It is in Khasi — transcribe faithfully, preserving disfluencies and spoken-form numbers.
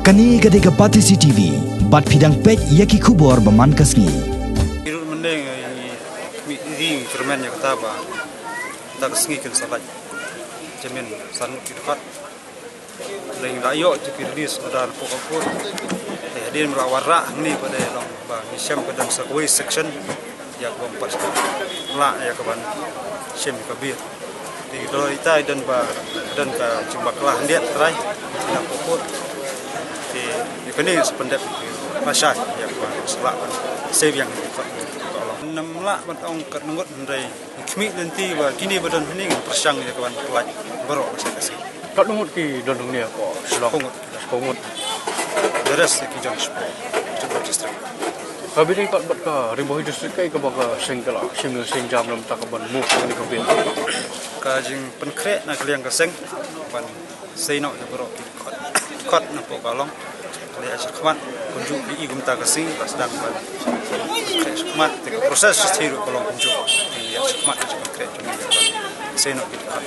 Kane ka dei ka Batesi T V, bad phi dang peit ïa ki khubor ba man ka sngi. Ki ruh mynne ngi, ngi, ngi, ngi kyrmen ïa kata ba, kata ka sngi kan sa lait. Jamin san ngut ki dkhot. Leng la ïoh tu ki release order hapoh ka court. Te hadien ba la wanrah hangne ba dei long ba ngi shem ka dang sa kawei section. Ïa ka bym pat lah ïa ka ban shim ka bail. Te da ita i don ba, don ka jingbakla khyndiat trai na pokot. Te ïa kane sa pyndep lashai ïa ka ban sa lah ban save ïa ka. Ngam lah ban ong katngut hynrei ngi khmih lynti ba kine ba don hangne ngi pyrshang ïa ka ban pyllait baroh ka seng ka seng. Katno ngut ki don hangne ko Shillong? Shiphew ngut. Shiphew ngut. The rest ki don shiphew, shiphew district. Ka bynta pat bad ka Ri Bhoi District kai kaba ka seng ka la shim seng jam na ka bynta ka ban move kane ka bill. Ka jingpynkhreh na ka liang ka seng ban sei noh ïa baroh ki dkhot, dkhot napoh ka long. Ka la ïa shakmat kumjuh ki i kumta ka sngi ka sdang ban pynkhreh shakmat te ka process shi ruh ka long kumjuh. Ka la ïa shakmat ka jingpynkhreh jong ngi ban sei noh ki dkhot.